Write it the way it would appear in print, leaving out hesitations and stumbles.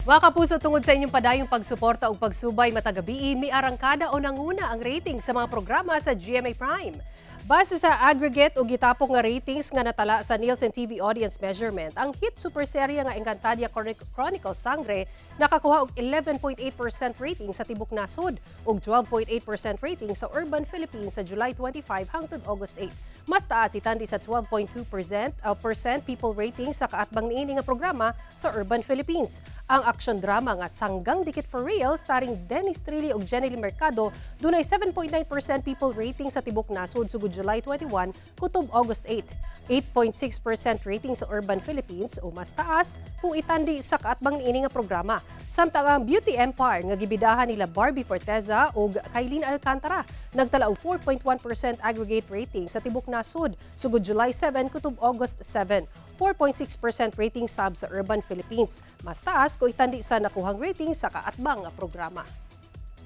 Mga kapuso, tungod sa inyong padayong pagsuporta ug pagsubay matag gabii, miarangkada o nanguna ang rating sa mga programa sa GMA Prime. Base sa aggregate o gitapok nga ratings nga natala sa Nielsen TV Audience Measurement, ang hit super serye nga Encantadia Chronicles Sang'gre nakakuha og 11.8% rating sa tibok nasod ug 12.8% rating sa Urban Philippines sa July 25 hangtod August 8. Mas taas itandi sa 12.2% percent people rating sa kaatbang niini nga programa sa Urban Philippines. Ang action drama nga Sanggang Dikit for Real starring Dennis Trillo ug Jenny Mercado dunay 7.9% people rating sa tibok nasod sugod July 21 kutob August 8. 8.6% rating sa Urban Philippines o mas taas kung itandi sa kaatbang niini nga programa. Samtang ang Beauty Empire nga gibidahan nila Barbie Forteza ug Kyline Alcantara nagtala og 4.1% aggregate rating sa tibok nasod sugod July 7 kutob August 7. 4.6% rating sab sa Urban Philippines. Mas taas kung itandi sa nakuhang rating sa kaatbang nga programa.